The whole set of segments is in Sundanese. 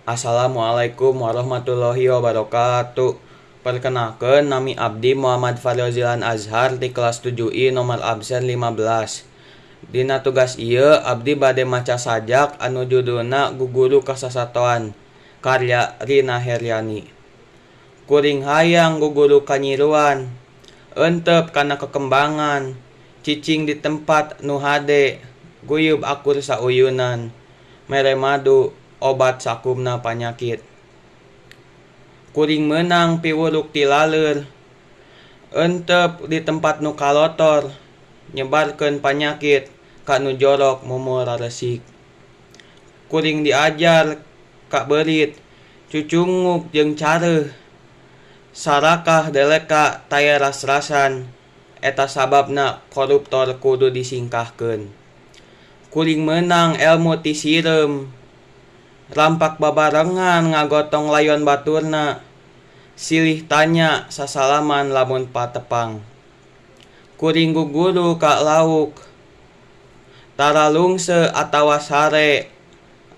Assalamualaikum warahmatullahi wabarakatuh. Perkenalkeun, nami abdi Muhammad Faryozilan Azhar di kelas 7I nomor absen 15. Dina tugas ieu abdi bade maca sajak anu judulna Guguru ka Sasatoan karya Rina Heryani. Kuring hayang guguru kanyiruan, eunteup kana kekembangan, cicing di tempat nu hade, guyub akur sauyunan, mere madu obat sakumna panyakit. Kuring meunang piwuruk ti laleur, eunteup di tempat nu kalotor, nyebarkeun panyakit ka nu jorok mumul raresik. Kuring diajar ka beurit, cucunguk jeung careuh, sarakah deleka taya ras-rasan, eta sababna koruptor kudu disingkahkeun. Kuring meunang elmu ti sireum, rampak babarengan ngagotong layon baturna, silih tanya sasalaman lamun patepang. Kuring guguru ka lauk, tara lungse atawa sare,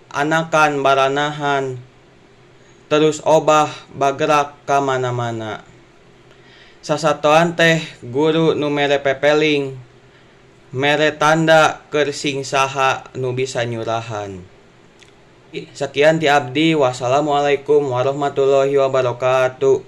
anakan baranahan, terus obah bagerak ka mana-mana. Sasatoan teh guru nu mere pepeling, mere tanda keur sing saha nu bisa nyurahan. Sakian ti abdi, wassalamualaikum warahmatullahi wabarakatuh.